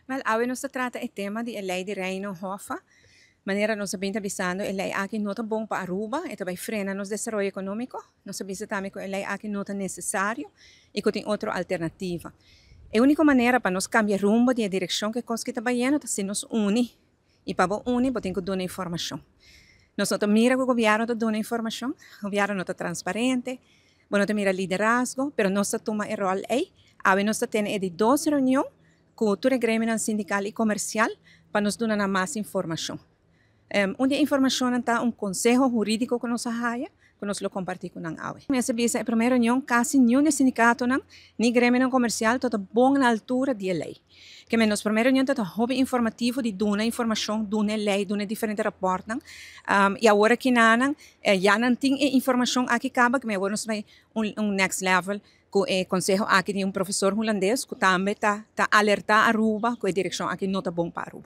Wel, awe nos ta trata e tema di e ley di Reino HOFA. Manera nos a bin ta bisando, e ley aki no ta bon pa Aruba, e ta bay frena nos desaroyo economico. Nos a bisa tambe cu e ley aki no ta necesario y cu tin otro alternativa. E unico manera pa nos cambia rumbo di e direccion cu e cos ki ta bayendo ta si nos uni. Y pa bo uni bo tin cu duna informacion. Nos no ta mira cu gobierno ta duna informacion, gobierno no ta transparente, bo no ta mira liderazgo, pero nos ta tuma e rol ey. Awe nos ta tene e di dos reunion cu tur e gremionan sindical y comercial pa nos duna nan mas informacion. Un di e informacionnan ta un conseho huridico cu nos a haya, cu nos lo comparti cu nan awe. Mester bisa e prome reunion casi niun di e sindicatonan ni gremionan comercial ta ta bon na altura di e ley. Keme nos prome reunion ta ta hopi informativo di duna informacion, duna e ley, duna e diferente raportnan y awor aki nanan ya nan tin e informacion aki caba, keme awor nos bay un next level cu e conseho aki di un profesor Hulandes cu tambe ta alerta Aruba cu e direccion aki no ta bon pa Aruba.